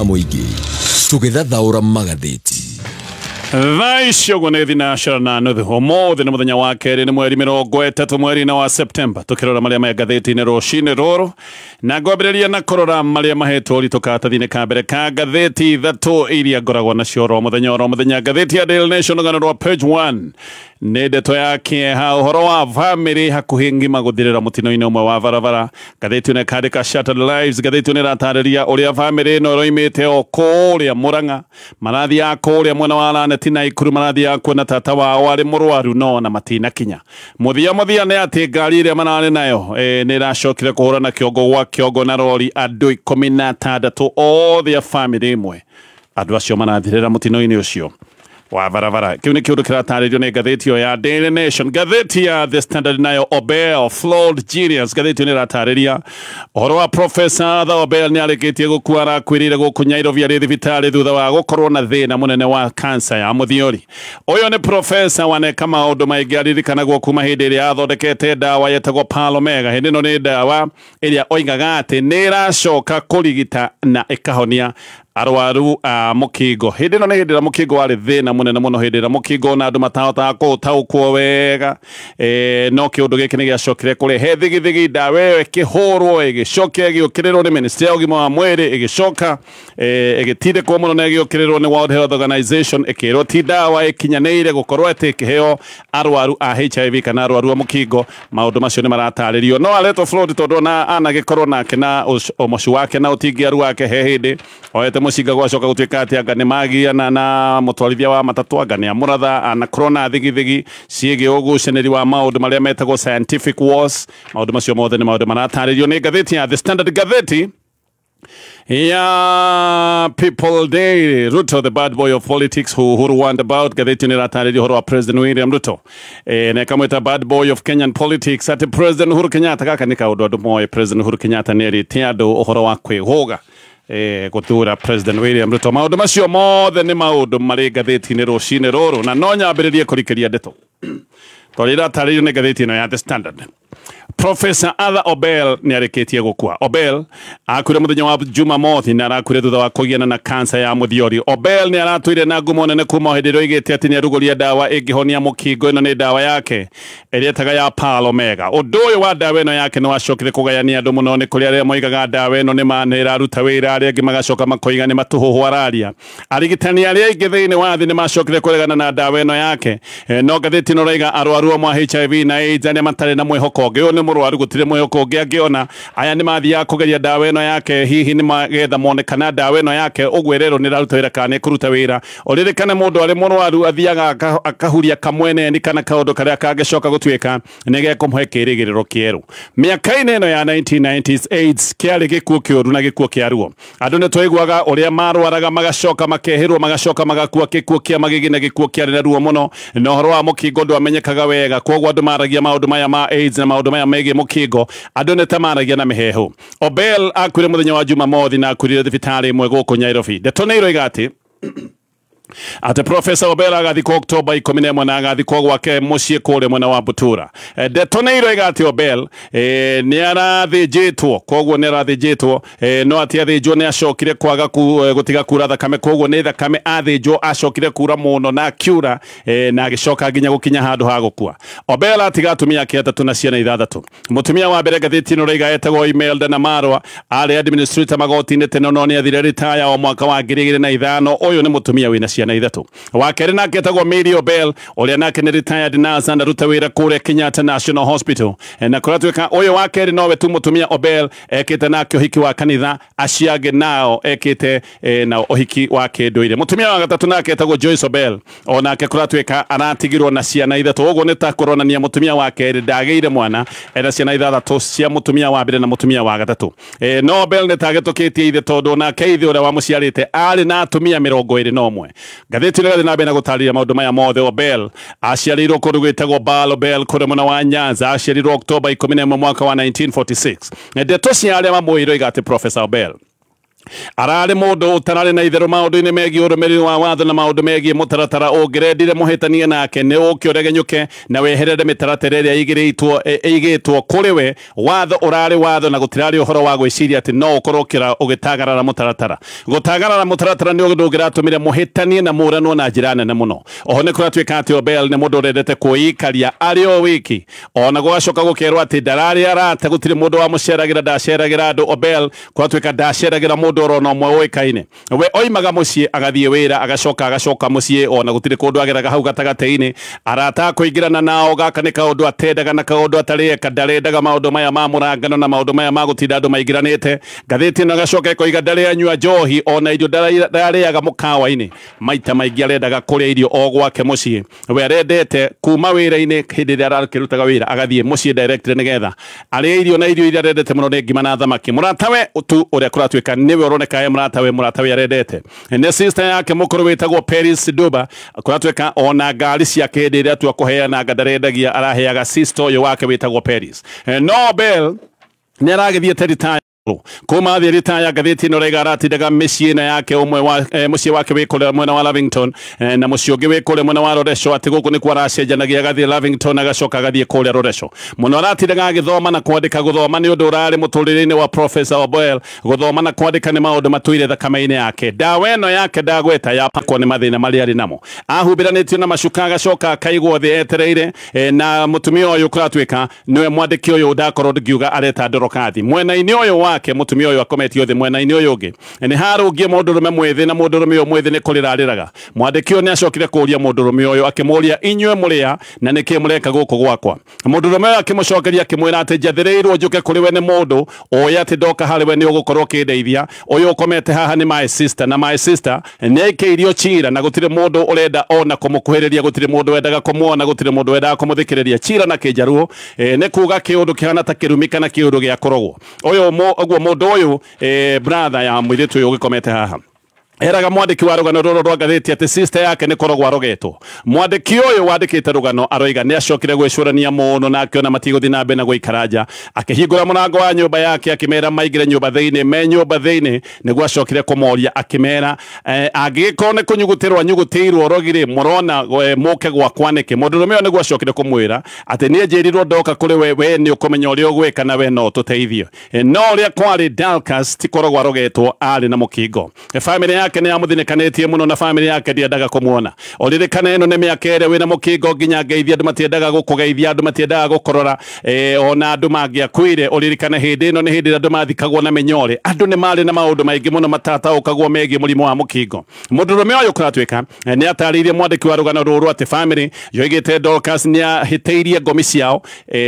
Mũingĩ tũgĩthathaũra magathĩti. Thaa ici ũguo nĩ thinacara na nuthu. Ũmũthĩ nĩ mũthenya wa kerĩ, nĩ mweri 30 mweri-inĩ wa Septemba. Tũkĩrora marĩa me ngathĩti-inĩ rũcinĩ rũrũ, na ngwambĩrĩria na kũrora marĩa mahetwo ũritũ karatathi-inĩ ka mbere ka ngathĩti ithatũ iria ngoragwo nacio oro mũthenya oro mũthenya. Ngathĩti ya Daily Nation, rũgano rwa page 1 nĩ ndeto ya kĩeha, ũhoro wa bamĩrĩ hakuhĩ ng'ima gũthirĩra mũtino-inĩ ũmwe wa barabara. Ngathĩti ĩno ĩkandĩka "Shattered Lives". Ngathĩti ĩno ĩratarĩria ũrĩa bamĩrĩ ĩno ĩroimĩte o kũrĩa Mũrang'a, marathiaga kũrĩa mwena wa Lanet na Ikuru, marathiaga kuona tata wao arĩ mũrwaru, no na matinakinya. Mũthia mũthia nĩ atĩ ngari ĩrĩa mararĩ nayo nĩ ĩracokire kũhũrana kĩongo gwa kĩongo na rori. Andũ 16 othe a bamĩrĩ ĩmwe, andũ acio marathirĩra mũtino-inĩ ũcio wa barabara. Kĩu nĩ kĩũndũ kĩratarĩrio nĩ ngathĩti ĩyo ya Daily Nation. Ngathĩti ya The Standard nayo, "Obel, Flawed Genius". Ngathĩti ĩyo nĩ ĩratarĩria ũhoro wa Professor Arthur Obel, nĩ arĩkĩtie gũkua. Arakuĩrĩire gũkũ Nairobi arĩ thibitarĩ thutha wa gũkorwo na thĩna mũnene wa kansa ya mũthiori. Ũyũ nĩ professor waneka maũndũ maingĩ, aririkanagwo kuma hĩndĩ ĩrĩa athondekete ndawa yetagwo Palomega. Hĩndĩ ĩno nĩ ndawa ĩrĩa oigaga atĩ nĩ ĩracoka kũrigita na ĩkahonia arwaru a mũkingo. Hĩndĩ ĩno nĩ hĩndĩ ĩrĩa mũkingo warĩ thĩna mũnene mũno, hĩndĩ ĩrĩa mũkingo na andũ matahotaga kũũtaũkwo wega. No kĩũndũ gĩkĩ nĩ gĩacokire kũrehe thigithigi. Ndawa ĩyo ĩkĩhũrwo, ĩgĩcoka ĩgĩũkĩrĩrwo nĩ ministry ya ũgima wa mwĩrĩ, ĩgĩcoka ĩgĩtindĩkwo mũno na ĩgĩũkĩrĩrwo nĩ World Health Organization, ĩkĩrwo ti ndawa ĩkinyanĩire gũkorwo atĩ ĩkĩheo arwaru a HIV kana arwaru a mũkingo. Maũndũ macio nĩ maratarĩrio, no aretwo flawed tondũ ona anagĩkorwo nake na ũmocu wake na ũtingiaru wake, he hĩndĩ oete mũcinga, gwacoka gũtuĩka atĩ anga nĩ magiana na mũtwarithia wa matatũ, anga nĩ amũratha. Anakorwo na thigithigi ciĩgiĩ ũgucanĩri wa maũndũ marĩa metagwo scientific wars. Maũndũ macio mothe nĩ maũndũ maratarĩrio nĩ ngathĩti ya The Standard. Ngathĩti ya People Daily, "Ruto, the bad boy of politics who Uhuru warned about". Ngathĩti nĩ ĩratarĩria ũhoro wa President William Ruto na ĩkamwĩta "bad boy of Kenyan politics", atĩ President Uhuru Kenyatta, gaka nĩ kaũndũ andũ moĩ, President Uhuru Kenyatta nĩ erĩte andũ ũhoro wa kwĩhũga gũthura President William Ruto. Maũndũ macio mothe nĩ maũndũ marĩ ngathĩti-inĩ rũcinĩ rũrũ, na no nyambĩrĩrie kũrikĩria ndeto tondũ ĩratarĩrio nĩ ngathĩti ĩno ya The Standard. Professor Arthur Obel nĩ arĩkĩtie gũkua. Obel akuire mũthenya wa Jumamothi na arakuire thutha wa kũgiana na kansa ya mũthiori. Obel nĩ aratũire na ngumo nene kuma hĩndĩ ĩrĩa oigĩte atĩ nĩ arugũria ndawa ĩngĩhonia mũkingo. Ĩno nĩ ndawa yake ĩrĩa ĩtaga ya Pearl Omega. Ũndũ ũyũ wa ndawa ĩno yake nĩ wacokire kũgayania andũ mũno. Nĩ kũrĩ arĩa moigaga ndawa ĩno nĩ ma nĩ ĩraruta wĩra, arĩa angĩ magacoka makoiga nĩ matũhũhũ araria. Arigitani arĩa aingĩ thĩinĩ wa thĩ nĩ macokire kũregana na ndawa ĩno yake. No ngathĩti ĩno ĩraiga arwaru amwe a HIV na AIDS arĩa matarĩ na mwĩhoko ũngĩ, ũyũ nĩ mũrwaru, gũtirĩ mwĩhoko ũngĩ angĩona, aya nĩ mathiaga kũgeria ndawa ĩno yake, hihi nĩ magetha mone kana ndawa ĩno yake ũguo ĩrerwo nĩ ĩraruta wĩra kana nĩ ĩkũruta wĩra. Ũririkane mũndũ arĩ mũrwaru athiaga akahuria kamweneni kana kaũndũ karĩa kangĩcoka gũtuĩka nĩ gekũmũhe kĩĩrĩgĩrĩro kĩerũ. Mĩaka-inĩ ĩno ya 1990s, AIDS kĩarĩ gĩkuũ kĩũru na gĩkuũ kĩa ruo. Andũ nĩ twaiguaga ũrĩa marwaraga, magacoka makehĩrwo, magacoka magakua, gĩkuũ kĩa magigi na gĩkuũ kĩarĩ na ruo mũno. Na ũhoro wa mũkingo ndwamenyekaga wega, koguo andũ maragia maũndũ maya ma AIDS na maũndũ maya megiĩ mũkingo, andũ nĩ ta maragia na mĩheehũ. Obel akuire mũthenya wa Jumamothi na akuire thibitarĩ ĩmwe gũkũ Nairobi. Ndeto nĩ iroiga atĩ Profesa Obel agathikwo Oktoba 11 na agathikwo gwake mũciĩ kũrĩa mwena wa Butura. Ndeto nĩ iroiga atĩ Obel nĩ arathĩnjĩtwo, koguo nĩ arathĩnjĩtwo, no atĩ athĩnjwo nĩ acokire kwaga gũtiga kura thakame, koguo nĩ thakame athĩnjwo acokire kura mũno na akiura na agĩcoka nginya gũkinya handũ ha gũkua. Obel atiga atumia ake atatũ na ciana ithathatũ. Mũtumia wa mbere, ngathĩti ĩno ĩroiga, etagwo Imelda Namarwa, arĩ administrator magoti-inĩ tene, no nĩ athire retire o mwaka wa 2005. Ũyũ nĩ mũtumia wĩna ciana ithatũ. Wa kerĩ nake etagwo Mary Obel, ũrĩa nake nĩ retired nurse, anaruta wĩra kũrĩa Kenyatta National Hospital. Na kũratuĩka ũyũ wa kerĩ nowe tu mũtumia Obel ekĩte nake ũhiki wa kanitha, acio angĩ nao ekĩte na ũhiki wa kĩndũire. Mũtumia wa gatatũ nake etagwo Joyce Obel, onake kũratuĩka aratigirwo na ciana ithatũ. Ũguo nĩ ta kũronania mũtumia wa kerĩ ndagĩire mwana, ena ciana ithathatũ cia mũtumia wa mbere na mũtumia wa gatatũ. No Obel nĩ tagĩtũkĩtie ithe, tondũ nake ithe ũrĩa wamũciarĩte arĩ na atumia 21. Ngathĩti ĩno ĩrathiĩ na mbere na gũtarĩria maũndũ maya mothe. Obel aciarĩirwo kũndũ gwĩtagwo Bal Obel kũrĩa mwena wa Nyanza. Aciarirwo Oktoba 11 mwaka wa 1946. Ndeto cia arĩa mamũĩ iroiga atĩ Professor Obel Ararĩ mũndũ ũtararĩ na itherũ maũndũ-inĩ megiĩ ũrũmĩrĩri wa watho na maũndũ megiĩ mũtaratara. Ũngĩrendire mũhĩtanie nake nĩ ũke ũregenyũke na weherere mĩtaratara ĩrĩa ĩigĩtwo kũrĩ we. Watho ũrarĩ watho na gũtirarĩ ũhoro wa gwĩciria atĩ no ũkorwo ũgĩtagarara mũtaratara. Gũtagarara mũtaratara nĩ ũndũ ũngĩratũmire mũhĩtanie na mũranwo na njĩra nene mũno. Oho nĩ kũratuĩka atĩ Obel nĩ mũndũ ũrendete kwĩikaria arĩ o wiki. Ona gũgacoka gũkerwo atĩ ndararĩ arata, gũtirĩ mũndũ wamũceragĩra, ndaceragĩra andũ. Obel kũratuĩka ndaceragĩra mũndũ orona ũmwe ũĩkaine. We oimaga mũciĩ agathiĩ wĩra, agacoka mũciĩ, ona gũtirĩ kũndũ ageraga hau gatagatĩ-inĩ. Arata kũingĩrana nao, gaka nĩ kaũndũ atendaga na kaũndũ atarĩeka. Ndarendaga maũndũ maya ma mũrangano na maũndũ maya ma gũtinda andũ maingĩranĩte. Ngathĩti ĩno ĩgacoka ĩkoiga ndarĩ anyua njohi, ona irio ndarĩaga mũkawa-inĩ. Maita maingĩ arendaga kũrĩa irio o gwake mũciĩ. We arendete kuma wĩra-inĩ hĩndĩ ĩrĩa arakĩrutaga wĩra agathiĩ mũciĩ directly nĩgetha arĩe irio, na irio iria arendete mũno nĩ ngima na thamaki. Mũratawe tu ũrĩa kũratuĩka nĩwe ũroneka e mũratawe arendete nĩ sister yake mũkũrũ wĩtagwo Paris Duba. Kũratuĩka ona ngari ciake hĩndĩ ĩrĩa atua kũheana ndarendagia, araheaga sister ũyũ wake wĩtagwo Paris. No Bell nĩ aragĩthiĩte retire. Kuma athiĩ ritaya, ngathĩti ĩno raiga aratindaga mĩciĩ ĩno yake, ũmwe wa mũciĩ wake wĩ kũrĩa mwena wa Lavington, na mũciĩ ũngĩ wĩ kũrĩa mwena wa Loresho, atĩ gũkũ nĩkuo aracenjanagia, agathiĩ Lavington agacoka agathiĩ kũrĩa Loresho. Mũno aratindaga agĩthoma na kwandĩka. Gũthoma nĩ ũndũ ũrarĩ mũtũrĩre-inĩ wa Professor Obel. Gũthoma na kwandĩka nĩ maũndũ matũire thakame-inĩ yake. Ndawa ĩno yake ndagweta yapakwo nĩ mathĩna marĩa arĩ namo. Ahumbĩranĩtio na macuka agacoka akaigwo thĩ etereire, na mũtumia ũyũ kũratuĩka nĩwe mwandĩki ũyũ ndakorwo ngiuga areta Ndorokathi. Mwena-inĩ ũyũ wake mũtumia ũyũ akometio thĩ, mwena-inĩ ũyũ ũngĩ nĩ harũngie mũndũrũme mwĩthĩ, na mũndũrũme ũyũ mwĩthĩ nĩ kũrĩra arĩraga. Mwandĩki ũyũ nĩ acokire kũũria mũndũrũme ũyũ akĩmũũria, inyuĩ mũrĩa na nĩkĩ mũreka gũkũ gwakwa? Mũndũrũme ũyũ akĩmũcokeria akĩmwĩra atĩ njathĩrĩirwo njũke kũrĩ we nĩ mũndũ ũĩ atĩ ndoka harĩ we nĩ ũgũkorwo ũkĩndeithia. Ũyũ ũkomete haha nĩ my sister, na my sister nĩ aikĩirio chira na gũtirĩ mũndũ ũrenda ona kũmũkuhĩrĩria, gũtirĩ mũndũ wendaga kũmuona, gũtirĩ mũndũ wendaga kũmũthikĩrĩria. Chira na kĩnjaruo nĩ kuga kĩũndũ kĩhana ta kĩrumi kana kĩũndũ gĩa kũrogwo. Ũyũ ũguo mũndũ ũyũ brother ya mũirĩtu ũyũ ũgĩkomete haha eraga mwandĩki wa rũgano rũrũ rwa ngathĩti atĩ sister yake nĩ kũrogwo arogetwo. Mwandĩki ũyũ wandĩkĩte rũgano aroiga nĩ acokire gwĩcũrania mũno na akĩona matigũthiĩ na mbere na gũikara nja. Akĩhingũra mũrango wa nyũmba yake akĩmera maingĩre nyũmba thĩinĩ. Me nyũmba thĩinĩ nĩguo acokire kũmoria akĩmera, angĩgĩkorwo nĩ kũnyugutĩrwo anyugutĩirwo rogirĩ, mũrona mũke gwakwa nĩkĩ? Mũndũrũme ũyũ nĩguo acokire kũmwĩra atĩ niĩ njĩrirwo ndoka kũrĩ we, we nĩ ũkũmenya ũrĩa ũgwĩka na we no ũtũteithie. No ũrĩa kwarĩ, Dorcas ti kũrogwo arogetwo, arĩ na mũkingo. Famĩlĩ yake nĩ yamũthinĩkanĩtie mũno na famĩlĩ yake ndiendaga kũmuona. Ũririkane ĩno nĩ mĩaka ĩrĩa wĩna mũkingo nginya ngeithia andũ matiendaga gũkũgeithia, andũ matiendaga gũkũrora, ona andũ mangĩakuire. Ũririkane hĩndĩ ĩno nĩ hĩndĩ ĩrĩa andũ mathikagwo na mĩnyore. Andũ nĩ marĩ na maũndũ maingĩ mũno matataũkagwo megiĩ mũrimũ wa mũkingo. Mũndũrũme ũyũ kũratuĩka nĩ atarĩirie mwandĩki wa rũgano rũrũ atĩ famĩlĩ yoigĩte Dorcas nĩ ahĩtĩirie ngomi ciao,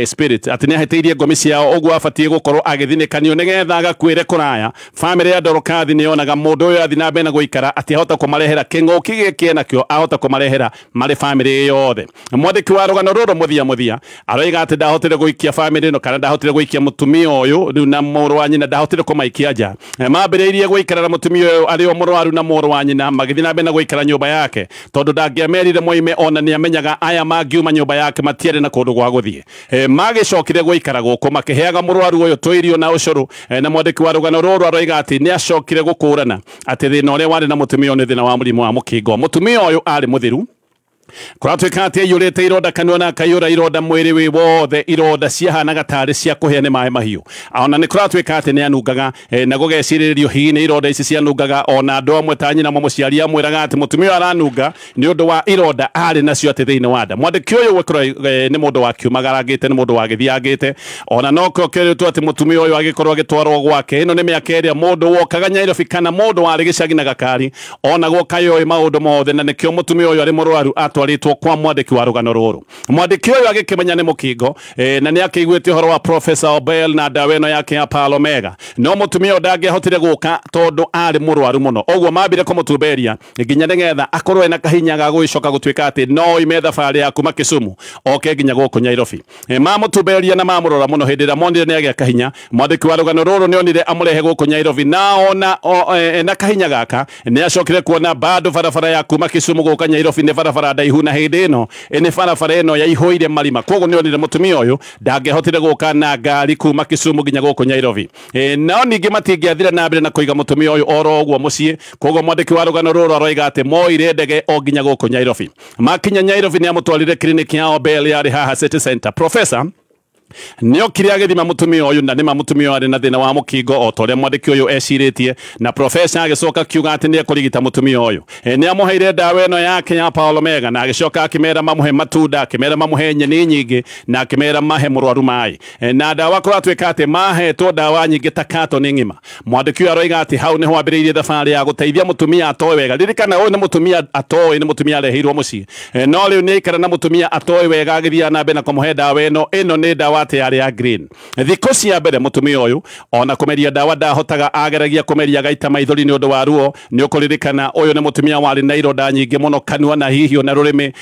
spirit, atĩ nĩ ahĩtĩirie ngomi ciao, ũguo abatiĩ gũkorwo agĩthinĩkanio nĩgetha agakuĩre kũraya. Famĩlĩ ya Dorcas nĩ yonaga mũndũ ũyũ athiĩ na mbere na gũikara atĩ ahota kũmarehera kĩng'ũki gĩkĩ enakĩo, ahota kũmarehera marĩ famĩlĩ yothe. Mwandĩki wa rũgano rũrũ mũthia mũthia aroiga atĩ ndahotire gũikia famĩlĩ ĩno, kana ndahotire gũikia mũtumia ũyũ rĩu na mũrũ wa nyina, ndahotire kũmaikia nja. Mambĩrĩirie gũikara na mũtumia ũyũ arĩ o mũrwaru na mũrũ wa nyina, magĩthiĩ na mbere na gũikara nyũmba yake tondũ ndangĩamerire moime, ona nĩ amenyaga aya mangiuma nyũmba yake matiarĩ na kũndũ gwa gũthiĩ. Magĩcokire gũikara gũkũ makĩheaga mũrwaru ũyũ tũirio na ũcũrũ, na mwandĩki wa rũgano rũrũ aroiga atĩ nĩ acokire gũkũrana atĩ thĩna ũrĩa warĩ na mũtumia ũyũ nĩ thĩna wa mũrimũ wa mũkingo. Mũtumia ũyũ arĩ mũthiru, kũratuĩka atĩ aiyũrĩte ironda kanua na akaiyũra ironda mwĩrĩ wĩ wothe, ironda ciahanaga tarĩ cia kũhĩa nĩ maĩ mahiũ. Ona nĩ kũratuĩka atĩ nĩ anungaga, na gũgecirĩrio hihi nĩ ironda ici cianungaga. Ona andũ amwe ta nyina mũciari amwĩraga atĩ mũtumia ũyũ aranunga nĩ ũndũ wa ironda arĩ nacio atĩ thĩinĩ wa nda. Mwandĩki ũyũ nĩ mũndũ wakiumagarangĩte, nĩ mũndũ wagĩthiangĩte. Ona no kĩo kĩrĩtwo atĩ mũtumia ũyũ agĩkorwo agĩtwarwo gwake. Ĩno nĩ mĩaka ĩrĩa mũndũ wokaga Nyairobi kana mũndũ warĩ gĩcagi na gakari onagwo kayoĩ maũndũ mothe, na nĩkĩo mũtumia ũyũ arĩ mũrwaru atwarĩtwo kwa mwandĩki wa rũgano rũrũ. Mwandĩki ũyũ agĩkĩmenya nĩ mũkingo, na nĩ akĩiguĩte ũhoro wa Professor Obel na ndawa ĩno yake ya Palomega, no mũtumia ũyũ ndangĩahotire gũka tondũ arĩ mũrwaru mũno. Ũguo mambire kũmũtumberia nginya nĩgetha akorwo ena kahinya ga gũgĩcoka gũtuĩka atĩ no oime thabarĩ ya kuma Kisumu oke nginya gũkũ Nyairobi. Mamũtumberia na mamũrora mũno hĩndĩ ĩrĩa monire nĩ agĩa kahinya. Mwandĩki wa rũgano rũrũ nĩ onire amũrehe gũkũ Nyairobi, na ona ena kahinya gaka nĩ acokire kuona bado barabara ya kuma Kisumu gũka Nyairobi nĩ barabara ndaihu na hĩndĩ ĩno nĩ barabara ĩno yaihũire marima. Koguo nĩ onire mũtumia ũyũ ndangĩahotire gũka na ngari kuma Kisumu nginya gũkũ Nairobi. Nao ningĩ matingĩathire na mbere na kũiga mũtumia ũyũ oro ũguo mũciĩ. Koguo mwandĩki wa rũgano rũrũ aroiga atĩ moire ndege o nginya gũkũ Nairobi. Makinya Nairobi nĩ amũtwarire clinic ya Obel yarĩ haha City Center. Professor nĩokire agĩthima mũtumia ũyũ na nĩma mũtumia ũyũ arĩ na thĩna wa mũkingo o ta ũrĩa mwandĩki ũyũ ecirĩtie, na professor agĩcoka akiuga atĩ nĩekũrigita mũtumia ũyũ. Nĩamũheire ndawa ĩno yake ya Paul Omega na agĩcoka akĩmera mamũhe matunda, akĩmera mamũhe nyeni nyingĩ na akĩmera mahe mũrwaru maĩ. Na ndawa kũratuĩka atĩ mahetwo ndawa nyingĩ ta katoni ng'ima. Mwandĩki ũyũ aroiga atĩ hau nĩho ambĩrĩirie thabarĩ ya gũteithia mũtumia atoĩ wega. Ririkana ũyũ nĩ mũtumia atoĩ, nĩ mũtumia areheirwo mũciĩ. No rĩu nĩaikara na mũtumia atoĩ wega agĩthiaga na mbere na kũmũhe ndawa ĩno. Ĩno nĩ ndawa atĩ yarĩ ya green. Thikũ cia mbere mũtumia ũyũ ona kũmeria ndawa ndahotaga, ageragia kũmeria gaita maithori nĩ ũndũ wa ruo. Nĩ ũkũririkana ũyũ nĩ mũtumia warĩ na ironda nyingĩ mũno kanua na hihi ona rũrĩmĩ,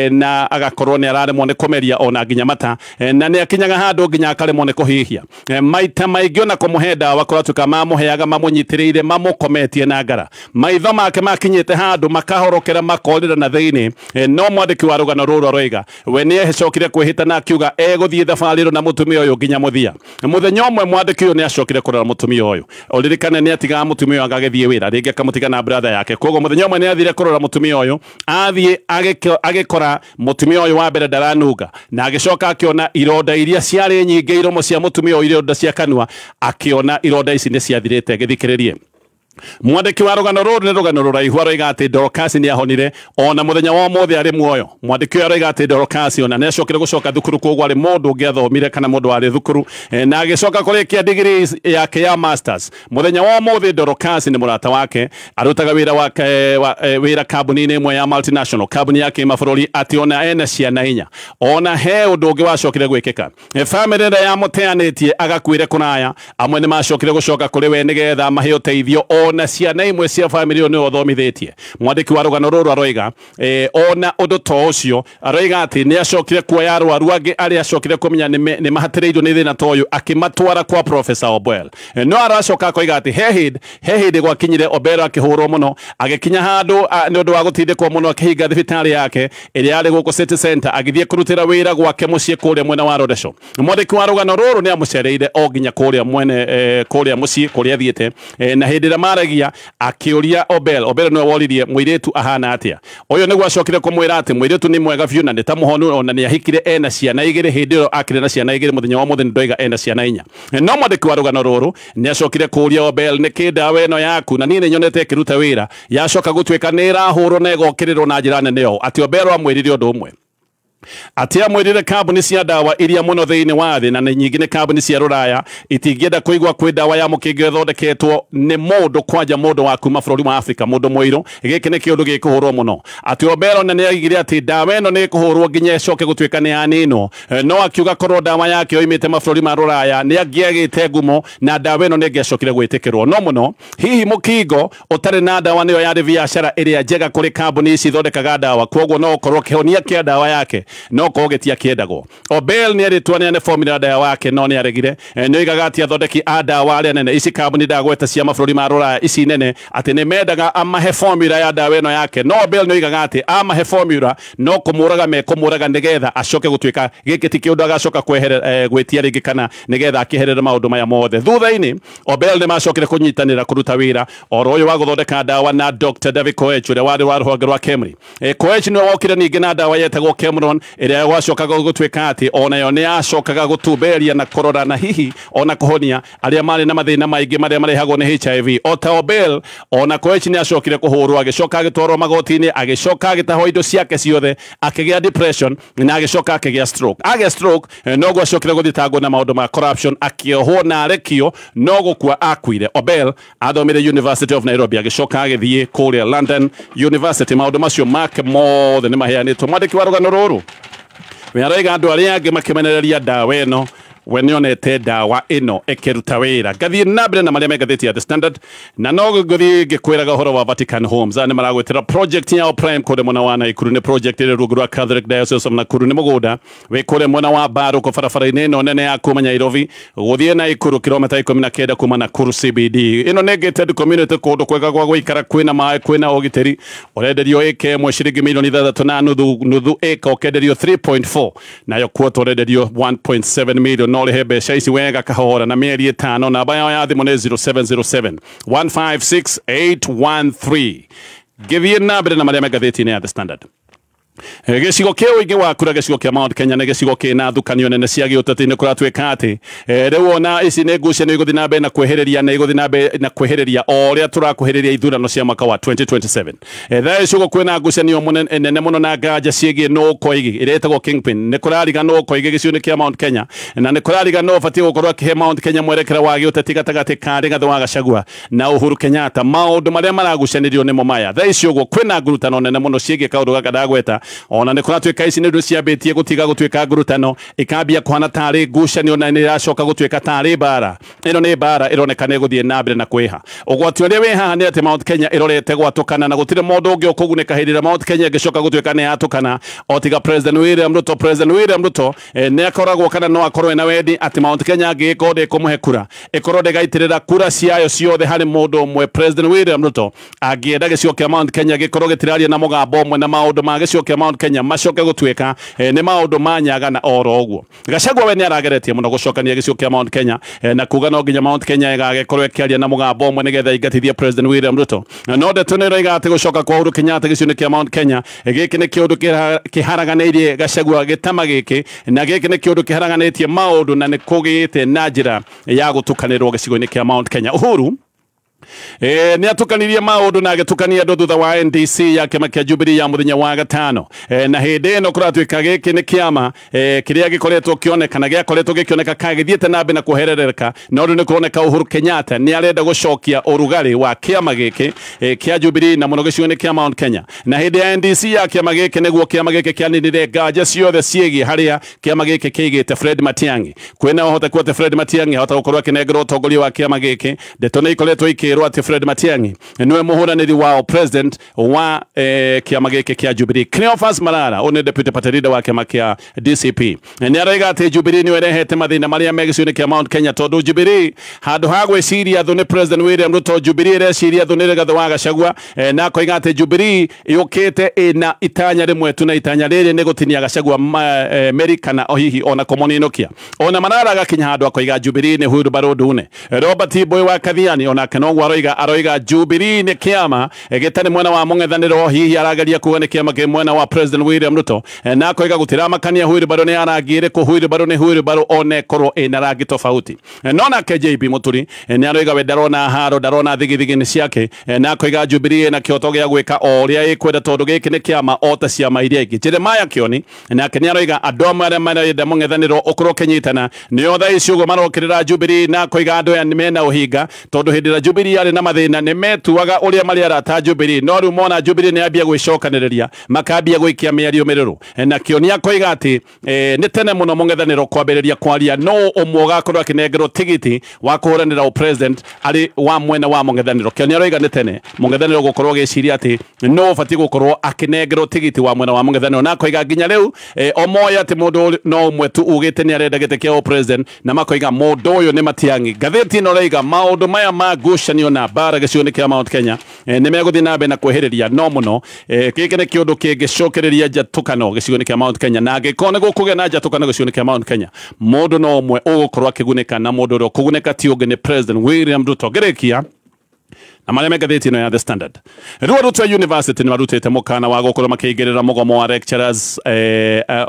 na agakorwo nĩ araremwo nĩ kũmeria ona nginya mata, na nĩ akinyaga handũ nginya akaremwo nĩ kũhihia. Maita maingĩ ona kũmũhe ndawa kũratuĩka mamũheaga mamũnyitĩrĩire mamũkometie na ngara. Maitho make makinyĩte handũ makahorokera makorĩra na thĩinĩ. No mwandĩki wa rũgano rũrũ aroiga we nĩ ecokire kwĩhĩta na akiuga egũthiĩ thabarĩ ĩno na mũtumia ũyũ nginya mũthia. Mũthenya ũmwe mwandĩki ũyũ nĩ acokire kũrora mũtumia ũyũ. Ũririkane nĩ atigaga mũtumia ũyũ agagĩthiĩ wĩra rĩngĩ akamũtiga na brother yake. Koguo mũthenya ũmwe nĩ athire kũrora mũtumia ũyũ, athiĩ agĩkora mũtumia ũyũ wa mbere ndaranunga, na agĩcoka akĩona ironda iria ciarĩ nyingĩ iromo cia mũtumia ũyũ, ironda cia kanua, akĩona ironda ici nĩ ciathirĩte. Gĩthikĩrĩrie. Mwandĩki wa rũgano rũrũ nĩ rũgano rũraihu aroiga atĩ Dorcas nĩ ahonire ona mũthenya wa ũmũthĩ arĩ muoyo. Mwandĩki ũyũ aroiga atĩ Dorcas ona nĩ acokire gũcoka thukuru, koguo arĩ mũndũ ũngĩ athomire kana mũndũ warĩ thukuru, na agĩcoka kũrĩkia degree yake ya masters. Mũthenya wa ũmũthĩ Dorcas nĩ mũrata wake, arutaga wĩra wake wĩra kambuni-inĩ ĩmwe ya multinational, kambuni ya kĩmabũrũri, atĩ ona ena ciana inya. Ona he ũndũ ũngĩ wacokire gwĩkĩka, bamĩrĩ ĩrĩa yamũteanĩtie agakuĩre kũraya, amwe nĩ macokire gũcoka kũrĩ we nĩgetha mahe ũteithio, ona ciana imwe cia bamĩrĩ ĩyo nĩwe ũthomithĩtie. Mwandĩki wa rũgano rũrũ aroiga ona ũndũ ta ũcio, aroiga atĩ nĩ acokire kuoya arwaru angĩ arĩa acokire kũmenya nĩ mahatĩrĩirio nĩ thĩna ta ũyũ, akĩmatwara kwa Professor Obel. No aracoka akoiga atĩ he hĩndĩ gwakinyire Obel akĩhũrwo mũno, agĩkinya handũ nĩ ũndũ wa gũtindĩkwo mũno akĩhinga thibitarĩ yake ĩrĩa yarĩ gũkũ City Center, agĩthiĩ kũrutĩra wĩra gwake mũciĩ kũrĩa mwena wa Rodesho. Mwandĩki wa rũgano rũrũ nĩ amũcereire o nginya kũrĩa mwene kũrĩa mũciĩ kũrĩa athiĩte, na hĩndĩ ĩrĩa maragia akĩũria Obel, Obel nĩwe woririe mũirĩtu ahana atĩa. Ũyũ nĩguo acokire kũmwĩra atĩ mũirĩtu nĩ mwega biũ na nĩ ta mũhonu, ona nĩ ahikire ena ciana igĩrĩ. Hĩndĩ ĩyo akĩrĩ na ciana igĩrĩ, mũthenya wa ũmũthĩ nĩ ndoiga ena ciana inya. No mwandĩki wa rũgano rũrũ nĩ acokire kũũria Obel nĩkĩ ndawa ĩno yaku na niĩ nĩ nyonete ĩkĩruta wĩra yacoka gũtuĩka nĩ ĩrahũrwo na ĩgokĩrĩrwo na njĩra nene ũũ. Atĩ Obel amwĩrire ũndũ ũmwe, atĩ amwĩrire kambuni cia ndawa iria mũno thĩinĩ wa thĩ na nĩ nyingĩ nĩ kambuni cia rũraya itingĩenda kũigua kwĩ ndawa ya mũkingo ĩthondeketwo nĩ mũndũ kwanja mũndũ wa kuma bũrũri wa Afrika, mũndũ mũirũ. Gĩkĩ nĩ kĩũndũ gĩkũhũrwo mũno. Atĩ Obel ona nĩ aigire atĩ ndawa ĩno nĩ ĩkũhũrwo nginya ĩcoke gũtuĩka nĩ yaninwo, no akiuga korwo ndawa yake yoimĩte mabũrũri ma rũraya nĩ angĩagĩte ngumo na ndawa ĩno nĩ ĩngĩacokire gwĩtĩkĩrwo. No mũno hihi mũkingo ũtarĩ na ndawa nĩyo yarĩ biacara ĩrĩa njega kũrĩ kambuni ici ithondekaga ndawa, koguo no ũkorwo kĩhonia kĩa ndawa yake no korwo gĩtiakĩendagwo. Obel nĩ erĩtwo aneane formula ndawa yake no nĩ aregire. Nĩ oigaga atĩ athondeki a ndawa arĩa nene ici kambuni ndagweta cia mabũrũri ma rũraya ici nene atĩ nĩ mendaga amahe formula ya ndawa ĩno yake, no Obel nĩ oigaga atĩ amahe formula no kũmũraga mekũmũraga nĩgetha acoke gũtuĩka gĩkĩ ti kĩũndũ agacoka kweherera gwĩtia rĩngĩ kana nĩgetha akĩherere maũndũ maya mothe. Thutha-inĩ Obel nĩ macokire kũnyitanĩra kũruta wĩra oro ũyũ wa gũthondeka ndawa na Dr. David Koech ũrĩa warĩ wa rũhonge rwa Kemri. Koech nĩwe wokire ningĩ na ndawa yetagwo Kemron ĩrĩa gwacokaga gũtuĩka atĩ onayo nĩ yacokaga gũtumberia na kũrora na hihi ona kũhonia arĩa marĩ na mathĩna maingĩ marĩa marehagwo nĩ HIV. O ta Obel ona Koech nĩ acokire kũhũrwo, agĩcoka agĩtwarwo magoti-inĩ, agĩcoka agĩtahwo indo ciake ciothe, akĩgĩa depression na agĩcoka akĩgĩa stroke. Agĩa stroke noguo acokire gũthitangwo na maũndũ ma corruption, akĩohwo na arekio no gũkua akuire. Obel athomire University of Nairobi, agĩcoka agĩthiĩ kũrĩa London University. Maũndũ macio make mothe nĩ maheanĩtwo. Mwandĩki wa rũgano rũrũ we aroiga andũ arĩa angĩ makĩmenereria ndawa ĩno we nĩonete ndawa ĩno ĩkĩruta wĩra. Ngathiĩ na mbere na marĩa me ngathĩti ya The Standard, na no ngũthiĩ ngĩkwĩraga ũhoro wa Vatican Homes. Aya nĩ maragwĩtĩra project yao Prime kũrĩa mwena wa Naikuru. Nĩ project ĩrĩ rungu rwa Catholic Diocese of Nakuru. Nĩ mũgũnda wĩ kũrĩa mwena wa Mbaruko barabara-inĩ ĩno nene ya kuma Nairobi gũthiĩ Naikuru, kilomita 19 kuma Nakuru CBD. Ĩno nĩ gated community, kũndũ kwega gwa gũikara, kwĩna maĩ, kwĩna ũgitĩri. Ũrenderio ĩka ĩmwe ciringi milioni 6 na nuthu, nuthu ĩka ũkenderio 3.4, nayo quarter ũrenderio 1.7 million. No ũrĩhe mbeca ici wega kahora na mĩeri 5. Namba yao ya thimũ nĩ 0707 156 813. Ngĩthiĩ na mbere na marĩa me ngathĩti-inĩ ya The Standard. Gĩcigo kĩa ũingĩ wa kura, gĩcigo kĩa Mount Kenya, nĩ gĩcigo kĩna thukanio nene cia gĩũteti. Nĩ kũratuĩka atĩ rĩu ona ici nĩ ngucanio igũthiĩ na mbere na kwĩhĩrĩria, na igũthiĩ na mbere na kwĩhĩrĩria o ũrĩa tũrakuhĩrĩria ithurano cia mwaka wa 2027. Thaa ici ũguo kwĩna ngucanio nene mũno na nganja ciĩgiĩ nũ Koigi ĩrĩa ĩtagwo Kingpin. Nĩ kũrariga nũ Koigi gĩcigo-inĩ kĩa Mount Kenya, na nĩ kũrariga nũ ũbatiĩ gũkorwo akĩhe Mount Kenya mwerekera wa gĩũteti gatagatĩ ka Rigathĩ wa Gachagua na Uhuru Kenyatta. Maũndũ marĩa maragucanĩrio nĩmo maya. Thaa ici ũguo kwĩna ngurutano nene mũno ciĩgiĩ kaũndũ gaka ndagweta. Ona nĩ kũratuĩka ici nĩ ndũ ciambĩtie gũtiga gũtuĩka ngurutano, ikambia kũhana tarĩ ngucanio, na nĩ iracoka gũtuĩka tarĩ mbara. Ĩno nĩ mbara ĩroneka nĩ ĩgũthiĩ na mbere na kwĩha. Ũgwati ũrĩa wĩ haha nĩ atĩ Mount Kenya ĩrorete gwatũkana, na gũtirĩ mũndũ ũngĩ ũkũgunĩka hĩndĩ ĩrĩa Mount Kenya ĩngĩcoka gũtuĩka nĩ yatũkana o tiga President William Ruto. President William Ruto nĩ akoragwo kana no akorwo ena wendi atĩ Mount Kenya angĩgĩkorwo ndĩkũmũhe kura, ĩkorwo ndĩgaitĩrĩra kura ciayo ciothe harĩ mũndũ ũmwe. President William Ruto angĩenda gĩcigo kĩa Mount Kenya gĩkorwo gĩtiraria na mũgambo ũmwe, na maũndũ ma gĩcigo kĩa Mount Kenya macoke gũtuĩka nĩ maũndũ ma nyaga na oro ũguo. Gachagua we nĩ arageretie mũno gũcokania gĩcigo kĩa Mount Kenya, na kuga no nginya Mount Kenya ĩgagĩkorwo ĩkĩaria na mũgambo ũmwe nĩgetha ĩingatithie President William Ruto. No ndeto nĩ ĩroiga atĩ gũcoka kwa Uhuru Kenyatta gĩcigo-inĩ kĩa Mount Kenya, gĩkĩ nĩ kĩũndũ kĩharaganĩirie Gachagua gĩtama gĩkĩ, na gĩkĩ nĩ kĩũndũ kĩharaganĩtie maũndũ na nĩ kũgĩte na njĩra ya gũtukanĩrwo gĩcigo-inĩ kĩa Mount Kenya. Uhuru nĩ atukanirie maũndũ na agĩtukania andũ thutha wa NDC ya kĩama kĩa Jubilee ya mũthenya wa gatano. Na hĩndĩ ĩno kũratuĩka gĩkĩ nĩ kĩama kĩrĩa gĩkoretwo kĩoneka gĩakoretwo gĩkĩoneka kagĩthiĩte na mbere na kũherereka, no rĩu nĩ kũroneka Uhuru Kenyatta nĩ arenda gũcokia ũrugarĩ wa kĩama gĩkĩ kĩa Jubilee na mũno gĩcigo-inĩ kĩa Mount Kenya. Na hĩndĩ ya NDC ya kĩama gĩkĩ nĩguo kĩama gĩkĩ kĩaninire nganja ciothe ciĩgiĩ harĩa kĩama gĩkĩ kĩigĩte Fred Matiang'i. Kwĩna ũhoteku atĩ Fred Matiang'i ahota gũkorwo akĩnengerwo ũtongoria wa kĩama gĩkĩ. Ndeto nĩ ikoretwo ikĩrwo atĩ Fred Matiang'i niwe mũhũranĩri wa president wa kĩama gĩkĩ kĩa Jubilee. Cleophas Malala ũyũ nĩ deputy party leader wa kĩama kĩa DCP nĩ aroiga atĩ Jubilee nĩyo ĩrehete mathĩna marĩa me gĩcigo-inĩ kĩa Mount Kenya, tondũ Jubilee handũ ha gwĩciria thũ nĩ President William Ruto, Jubilee ĩreciria thũ nĩ Rigathĩ wa Gachagua, na akoiga atĩ Jubilee yũkĩte ĩna itanya rĩmwe tu, na itanya rĩrĩ nĩ gũtinia Gachagua meri kana o hihi ona kũmũninũkia. Ona Malala agakinya handũ akoiga Jubilee nĩ hurumbarũ ndune. Robert Boy wa Kathiani onake noguo aroiga Jubilee nĩ kĩama gĩtarĩ mwena wa mũng'ethanĩro, hihi arageria kuga nĩ kĩama kĩ mwena wa President William Ruto, na akoiga gũtiramakania hurumbarũ nĩ ya rangi ĩrĩkũ, hurumbarũ nĩ hurumbarũ one korwo ĩna rangi tofauti. No nake JB Muturi nĩ aroiga we ndarona haro, ndarona thigithigi nĩ ciake, na akoiga Jubilee ĩna kĩhoto gĩa gwĩka o ũrĩa ĩkwenda tondũ gĩkĩ nĩ kĩama o ta ciama iria ingĩ. Jeremiah Kioni nake nĩ aroiga andũ amwe arĩa marenda mũng'ethanĩro ũkorwo ũkĩnyitana nĩo thaa ici ũguo marokĩrĩra Jubilee, na akoiga andũ aya mena ũhinga tondũ hĩndĩ ĩrĩa Jubilee yarĩ na mathĩna nĩ metuaga ũrĩa marĩ arata Jubilee, no rĩu mona Jubilee nĩ ambia gwĩcokanĩrĩria makambia gwĩkia mĩario mĩrũrũ. Na Kioni akoiga atĩ nĩ tene mũno mũng'ethanĩro kwambĩrĩria kwaria no ũmwe ũgakorwo akĩnengerwo tigiti wa kũhũranĩra president arĩ wa mwena wa mũng'ethanĩro. Kioni aroiga nĩ tene mũng'ethanĩro gũkorwo ũgĩciria atĩ no ũbatiĩ gũkorwo akĩnengerwo tigiti wa mwena wa mũng'ethanĩro, na akoiga nginya rĩu omoya atĩ mũndũ no ũmwe tu ugĩte nĩ arenda gĩtĩ kĩa president, na makoiga mũndũ ũyũ nĩ Matiang'i. Ngathĩti ĩno ĩroiga maũndũ maya ma ngucanio na mbara gĩcigo-inĩ kĩa Mount Kenya nĩ megũthiĩ na mbere na kwĩhĩrĩria no mũno. Gĩkĩ nĩ kĩũndũ kĩngĩcokereria njatũkano gĩcigo-inĩ kĩa Mount Kenya, na angĩkorwo nĩ gũkũgĩa na njatũkano gĩcigo-inĩ kĩa Mount Kenya, mũndũ no ũmwe ũgũkorwo akĩgunĩka, na mũndũ ũrĩa ũkũgunĩka ti ũngĩ nĩ President William Ruto. Ngĩrĩkia na marĩa me ngathĩti ĩno ya The Standard. Rĩu arutwo a university nĩ marutĩte mũkana wa gũkorwo makĩingĩrĩra mũgomo wa lecturers,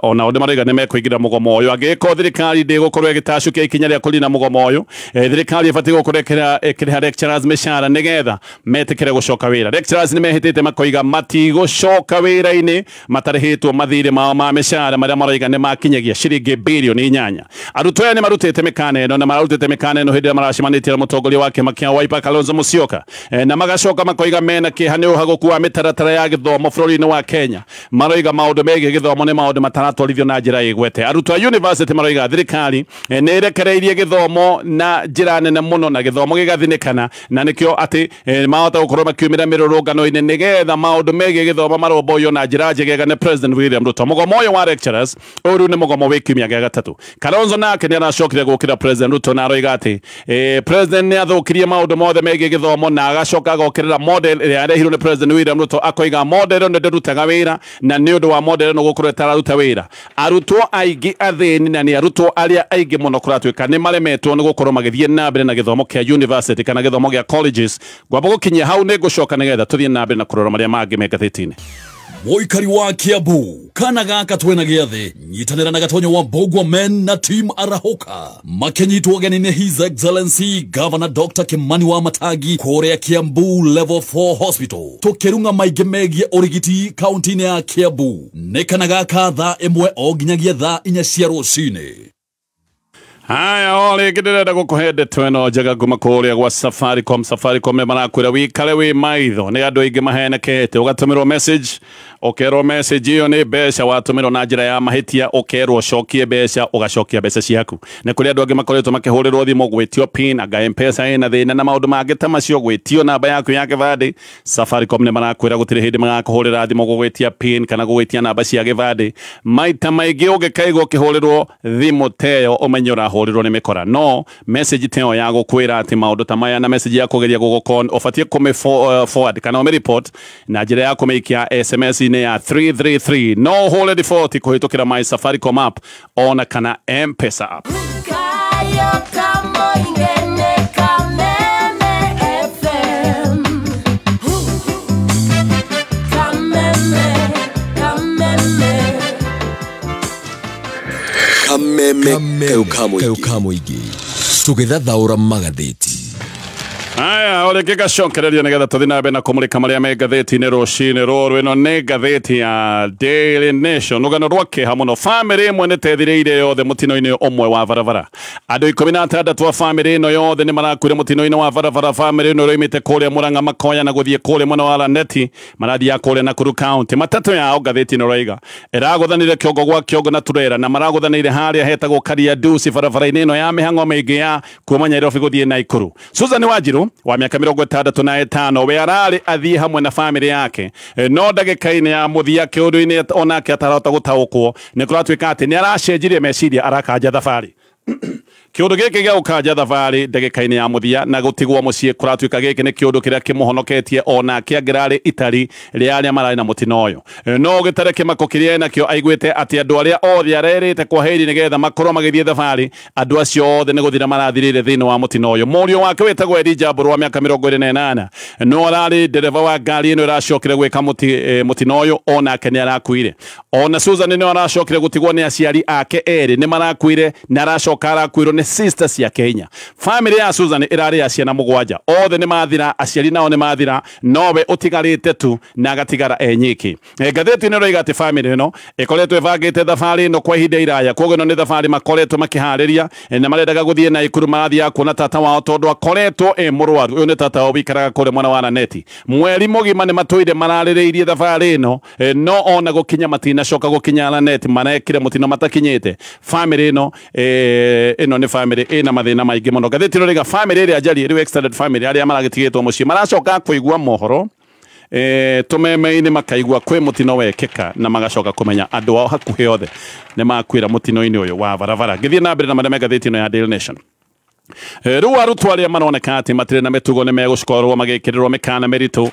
ona o nĩ maroiga nĩ mekũingĩrĩra mũgomo ũyũ angĩkorwo thirikari ndĩgũkorwo ĩgĩtacũkia ikinya rĩa kũnina mũgomo ũyũ. Thirikari ĩbatiĩ gũkorwo ĩkĩrĩha lecturers mĩcara nĩgetha metĩkĩre gũcoka wĩra. Lecturers nĩ mehĩtĩte makoiga matigũcoka wĩra-inĩ matarĩhĩtwo mathirĩ mao ma mĩcara marĩa maroiga nĩ makinyagia ciringi bilioni 8. Arutwo aya nĩ marutĩte mĩkana ĩno, na mararutĩte mĩkana ĩno hĩndĩ ĩrĩa maracemanĩtie na mũtongoria wa kĩama kĩa Wiper Kalonzo Musyoka. Na magacoka makoiga mena kĩeha nĩ ũhagũku wa mĩtaratara ya gĩthomo bũrũri-inĩ wa Kenya. Maroiga maũndũ megiĩ gĩthomo nĩ maũndũ mataratwarithio na njĩra ĩgwete. Arutwo a university maroiga thirikari nĩ ĩrekereirie gĩthomo na njĩra nene mũno na gĩthomo gĩgathinĩkana, na nĩkĩo atĩ mahota gũkorwo makiumĩra mĩrũrũngano-inĩ nĩgetha maũndũ megiĩ gĩthomo marũmbũiyo na njĩra njegega nĩ President William Ruto. Mũgomo ũyũ wa lecturers ũyũ rĩu nĩ mũgomo wĩ kiumia gĩa gatatũ. Kalonzo nake nĩ aracokire gũkĩra President Ruto na aroiga atĩ President nĩ athũkirie maũndũ mothe megiĩ gĩthomo na agacoka agokĩrĩra model ĩrĩa yarehirwo nĩ President William Ruto, akoiga model ĩno ndĩrutaga wĩra na nĩ ũndũ wa model ĩno gũkorwo ĩtararuta wĩra. Arutwo aingĩ athĩni na nĩ arutwo arĩa aingĩ mũno kũratuĩka nĩ maremetwo nĩ gũkorwo magĩthiĩ na mbere na gĩthomo kĩa university kana gĩthomo gĩa colleges. Ngwamba gũkinyia hau nĩ ngũcoka nĩgetha tũthiĩ na mbere na kũrora marĩa mangĩ me ngathĩti-inĩ. Mũikari wa Kiambu kana gaka twena gĩathĩ nyitanĩra na Gatonyo wa Mbũgua Men na Team Arahũka makĩnyitwo ũgeni nĩ His Excellency Governor Dr. Kimani wa Matagi kũrĩa Kiambu Level 4 Hospital tũkĩrung'a maingĩ megiĩ ũrigiti kaunti-inĩ ya Kiambu. Nĩ kana gaka thaa 1 o nginyagia thaa 4 cia rũcinĩ. Haya, o rĩngĩ ndĩrenda gũkũhe ndeto ĩno njega kuma kũrĩa gwa Safaricom. Safaricom nĩ marakwĩra wĩikare wĩ maitho, nĩ andũ aingĩ mahenekete. Ũgatũmĩrwo message, ũkerwo message ĩyo nĩ mbeca watũmĩrwo na njĩra ya mahĩtia, ũkerwo ũcokie mbeca, ũgacokia mbeca ciaku. Nĩ kũrĩ andũ angĩ makoretwo makĩhũrĩrwo thimũ gwĩtio pin, anga M-Pesa ĩna thĩna na maũndũ mangĩ ta macio, gwĩtio namba yaku ya gĩbandĩ. Safaricom nĩ marakwĩra gũtirĩ hĩndĩ magakũhũrĩra thimũ gũgwĩtia pin kana gũgwĩtia namba cia gĩbandĩ. Maita maingĩ ũngĩkaigua ũkĩhũrĩrwo thimũ teyo ũmenye ũrahũrĩrwo nĩ mĩkora. No message teyo ya gũkwĩra atĩ maũndũ ta maya na message ya kũgeria gũgũkon ũbatiĩ kũmĩ forward kana ũmĩ report na njĩra ya kũmĩikia SMS inĩ ya 333. No ũhũre riboti kũhĩtũkĩra My Safaricom app ona kana M-Pesa app. Kameme kayo mũingĩ tũgĩthathaũra magathĩti. Aya, o rĩngĩ ngacokereria nĩgetha tũthiĩ na mbere na kũmũrĩka marĩa me ngathĩti-inĩ rũcinĩ rũrũ. Ĩno nĩ ngathĩti ya Daily Nation. Rũgano rwa kĩeha mũno, bamĩrĩ ĩmwe nĩ tethirĩire yothe mũtino-inĩ ũmwe wa barabara. Andũ 16 a bamĩrĩ ĩno yothe nĩ marakuire mũtino-inĩ wa barabara. Bamĩrĩ ĩno ĩroimĩte kũrĩa Murang'a Makoya na gũthiĩ kũrĩa mwena wa Laneti, marathiaga kũrĩa Nakuru County. Matatũ yao ngathĩti ĩno ĩroiga ĩragũthanire kĩongo gwa kĩongo na turera, na maragũthanĩire harĩa hetagwo Kariandusi barabara-inĩ ĩno ya mĩhang'o mĩingĩ ya kuma Nairobi gũthiĩ Nakuru. Susan Wanjiru wa mĩaka 65 we ararĩ athiĩ hamwe na bamĩrĩ yake, no ndagĩka-inĩ ya mũthia kĩũndũ-inĩ onake atarahota gũtaũkwo nĩ kũratuĩka atĩ nĩ aracenjirie meciria, arakanja thabarĩ. Kĩũndũ gĩkĩ gĩa gũkanja thabarĩ ndagĩka-inĩ ya mũthia na gũtigwo mũciĩ kũratuĩka gĩkĩ nĩ kĩũndũ kĩrĩa kĩmũhonoketie onake angĩrarĩ itari rĩa arĩa mararĩ na mũtino ũyũ. No gĩtarĩ kĩmako kĩrĩa enakĩo aiguĩte atĩ andũ arĩa othe arerĩte kwaheri nĩgetha makorwo magĩthiĩ thabarĩ, andũ acio othe nĩ gũthira marathirĩire thĩinĩ wa mũtino ũyũ. Mũriũ wake wĩtagwo Elijah Mbũrũ wa mĩaka 28 no ararĩ ndereba wa ngari ĩno ĩracokire gwĩka mũtino ũyũ, onake nĩ arakuire. Ona Susan nĩ aracokire gũtigwo nĩ aciari ake erĩ nĩ marakuire, na aracoka arakuirwo nĩ sister ciake inya. Family ya Susan ĩrarĩ ya ciana 7, othe nĩ mathira, aciari nao nĩ mathira, nowe ũtigarĩte tu na agatigara e nyiki. Ngathĩti ĩno ĩroiga atĩ family ĩno ĩkoretwo ĩbangĩte thabarĩ ĩno kwa ihinda iraya, koguo ĩno nĩ thabarĩ makoretwo makĩharĩria na marendaga gũthiĩ Naikuru, marathiaga kuona tata wao tondũ akoretwo e mũrwaru. Ũyũ nĩ tata wao wĩikaraga kũrĩa mwena wa Laneti. Mweri mũgima nĩ matũire mararĩrĩirie thabarĩ ĩno, no ona gũkinya matinacoka gũkinya Laneti, marekire mũtino matakinyĩte. Family ĩno ĩno nĩ family ĩna mathĩna maingĩ mũno. Ngathĩti ĩno ĩroiga family ĩrĩa njarie rĩu extended family arĩa maragĩtigĩtwo mũciĩ maracoka kũigua mohoro tũmeme-inĩ, makaigua kwĩ mũtino wekĩka na magacoka kũmenya andũ ao hakuhĩ othe nĩ makuĩra mũtino-inĩ ũyũ wa barabara. Ngĩthiĩ na mbere na marĩa me ngathĩti ĩno ya Daily Nation. Rĩu arutwo arĩa maroneka atĩ matirĩ na mĩtugo nĩ megũkorwo magĩkĩrĩrwo mĩkana mĩritũ,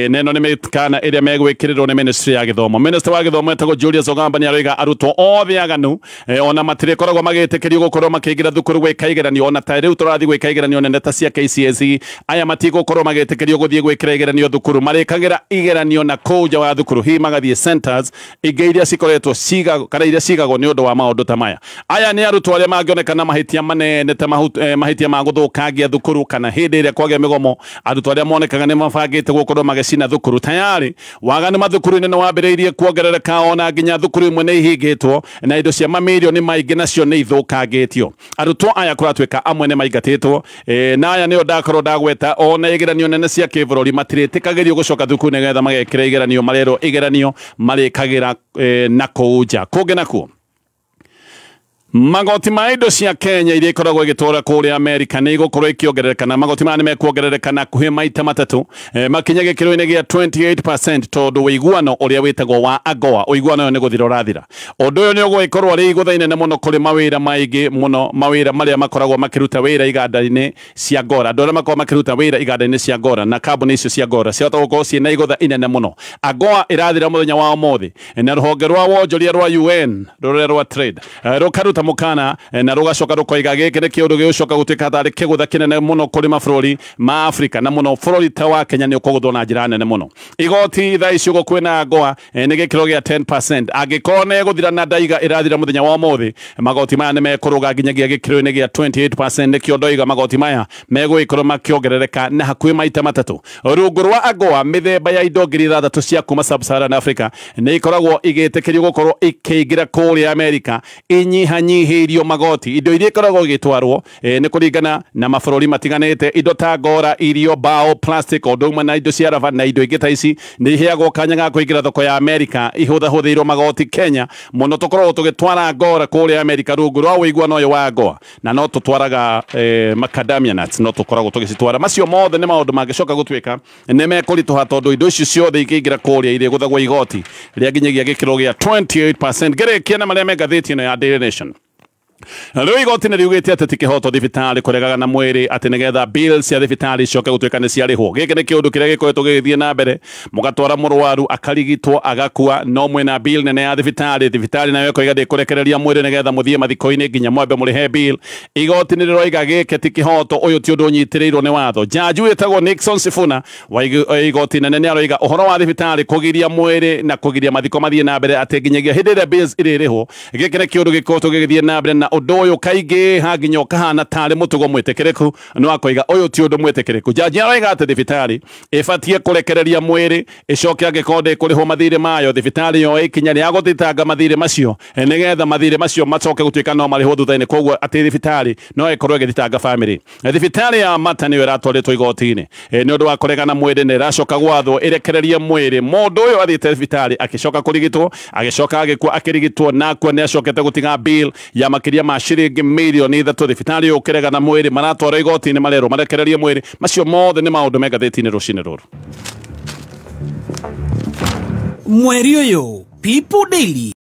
na ĩno nĩ mĩkana ĩrĩa megwĩkĩrĩrwo nĩ ministry ya gĩthomo. Minister wa gĩthomo etagwo Julius Ogamba nĩ aroiga arutwo othe aganu ona matirĩkoragwo magĩtĩkĩrio gũkorwo makĩingĩra thukuru gwĩka igeranio, ona ta rĩu tũrathiĩ gwĩka igeranio nene ta cia KCSE, aya matigũkorwo magĩtĩkĩrio gũthiĩ gwĩkĩra igeranio thukuru, marĩkagĩra igeranio na kũu nja wa thukuru, hihi magathiĩ centers ingĩ iria cikoretwo cigagwo kana iria cigagwo nĩ ũndũ wa maũndũ ta maya. Aya nĩ arutwo arĩa mangĩoneka na mahĩtia manene ta mahĩtia ma gũthũkangia thukuru kana hĩndĩ ĩrĩa kwagĩa mĩgomo arutwo arĩa monekaga nĩ mabangĩte gũkorwo magĩcina thukuru. Tayari waganu mathukuru-inĩ nĩ wambĩrĩirie kuongerereka ona nginya thukuru imwe nĩ ihingĩtwo na indo cia mamirioni maingĩ nacio nĩ ithũkangĩtio. Arutwo aya kũratuĩka amwe nĩ maingatĩtwo, na aya nĩo ndakorwo ndagweta ona igeranio nene cia kĩbũrũri matirĩtĩkagĩrio gũcoka thukuru nĩgetha magekĩra igeranio marerwo igeranio marĩkagĩra na kũu nja. Kũngĩ nakuo magoti ma indo cia Kenya iria ikoragwo igĩtwara kũrĩa Amerika nĩ igũkorwo ikĩongerereka na magoti maya nĩ mekuongerereka na hakuhĩ maita matatũ, makinya gĩkĩro-inĩ gĩa 28% tondũ ũiguano ũrĩa wĩtagwo wa AGOA ũiguano ũyũ nĩ gũthira ũrathira. Ũndũ ũyũ nĩ ũgũgĩkorwo arĩ igũtha inene mũno kũrĩ mawĩra maingĩ mũno, mawĩra marĩa makoragwo makĩruta wĩra iganda-inĩ cia ngora, andũ arĩa makoragwo makĩruta wĩra iganda-inĩ cia ngora na kambuni icio cia ngora ciahota gũkorwo ciĩna igũtha inene mũno. AGOA ĩrathira mũthenya wa ũmũthĩ na rũhonge rwa wonjoria rwa UN rũrĩa rwa trade rũkaruta mukana na rugacoka rukoiga gĩkĩ nĩ kĩũndũ gĩgũcoka gũtuĩka tarĩ kĩgũtha kĩnene mũno kũrĩ mabũrũri ma Afrika na mũno bũrũri ta wa Kenya nĩ ũkũgũthwo na njĩra nene mũno. Igoti thaa ici ũguo kwĩna AGOA nĩ gĩkĩro gĩa 10%, angĩkorwo nĩ ĩgũthira na ndaiga ĩrathira mũthenya wa ũmũthĩ magoti maya nĩ mekũrũga nginyagia gĩkĩro-inĩ gĩa 28%. Nĩkĩo ndoiga magoti maya megũgĩkorwo makĩongerereka na hakuhĩ maita matatũ. Rungu rwa AGOA mĩthemba ya indo 6,000 cia kuma Sub-Saharan Africa nĩ ikoragwo igĩtĩkĩrio gũkorwo ikĩingĩra kũrĩa Amerika inyihanyihĩirio magoti. Indo iria ikoragwo igĩtwarwo nĩ kũringana na mabũrũri matiganĩte, indo ta ngora, irio, bao, plastic, ũndũ ũmwe na indo cia raba na indo ingĩ ta ici nĩ iheagwo kanya ga kũingĩra thoko ya Amerika ihũthahũthĩirwo magoti. Kenya mũno tũkoragwo tũgĩtwara ngora kũrĩa Amerika rungu rwa ũiguano ũyũ wa AGOA na no tũtwaraga macadamia nuts, no tũkoragwo tũgĩcitwara. Macio mothe nĩ maũndũ mangĩcoka gũtuĩka nĩ mekũritũha tondũ indo icio ciothe ikĩingĩra kũrĩa irĩgũthagwo igoti rĩa nginyagia gĩkĩro gĩa 28%. Ngĩrĩkia na marĩa me ngathĩti ĩno ya Daily Nation. Rĩu igoti nĩ riugĩte atĩ ti kĩhoto thibitarĩ kũregaga na mwĩrĩ atĩ nĩgetha bill cia thibitarĩ icoke gũtuĩka nĩ ciarĩhwo. Gĩkĩ nĩ kĩũndũ kĩrĩa gĩkoretwo gĩgĩthiĩ na mbere, mũgatwara mũrwaru akarigitwo agakua, no mwĩna bill nene ya thibitarĩ, thibitarĩ nayo ĩkoiga ndĩkũrekereria mwĩrĩ nĩgetha mũthiĩ mathiko-inĩ nginya mwambe mũrĩhe bill. Igoti nĩ rĩroiga gĩkĩ ti kĩhoto, ũyũ ti ũndũ ũnyitĩrĩirwo nĩ watho. Jaji wĩtagwo Nixon Sifuna wa igoti nene nĩ aroiga ũhoro wa thibitarĩ kũgiria mwĩrĩ na kũgiria mathiko mathiĩ na mbere atĩ nginyagia hĩndĩ ĩrĩa bills irĩrĩhwo. Gĩkĩ nĩ kĩũndũ gĩkoretwo gĩgĩthiĩ na mbere na ũndũ ũyũ kaingĩ hanginya ũkahana tarĩ mũtugo mwĩtĩkĩrĩku, no akoiga ũyũ ti ũndũ mwĩtĩkĩrĩku. Jaji aroiga atĩ thibitarĩ ĩbatiĩ kũrekereria mwĩrĩ ĩcoke angĩkorwo ndĩkũrĩhwo mathirĩ mayo thibitarĩ yoe ikinya rĩa gũthitanga mathirĩ macio nĩgetha mathirĩ macio macoke gũtuĩka no marĩhwo thutha-inĩ, koguo atĩ thibitarĩ no ĩkorwo ĩgĩthitanga bamĩrĩ. Thibitarĩ ya Mata nĩyo ĩratwarĩtwo igoti-inĩ nĩ ũndũ wa kũregana mwĩrĩ na ĩracoka gwathwo ĩrekererie mwĩrĩ. Mũndũ ũyũ athiĩte thibitarĩ akĩcoka kũrigitwo, agĩcoka agĩkua akĩrigitwo na akua nĩ acokete gũtiga bill ya makĩria ma ciringi mirioni 3. Thibitarĩ ũkĩrega na mwĩrĩ maratwarwo igoti-inĩ marerwo marekererie mwĩrĩ. Macio mothe nĩ maũndũ me ngathĩti-inĩ rũcinĩ rũrũ. Mweri ũyũ People Daily.